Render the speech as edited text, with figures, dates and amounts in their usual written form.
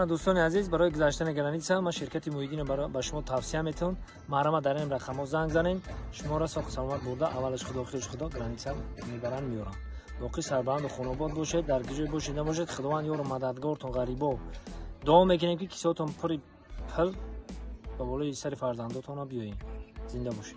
Мана, дӯстони азиз, барои гузаштани граница ман ширкати Муҳиддино ба шумо тавсия метавон. Марҳамат, дар ин рақамҳо занг занем, шуморо соҳу саломат бурда, аввалаш худо, охираш худо, граница мебаранд, меёранд. Боқӣ сарбаланду хонобод бошед, дар куҷое бошед набошед, Худованд ёру мададгортон. Ғарибо, дуо мекунем, ки кисотон пури пул ба болои сари фарзандотона биёед. Зинда бошед.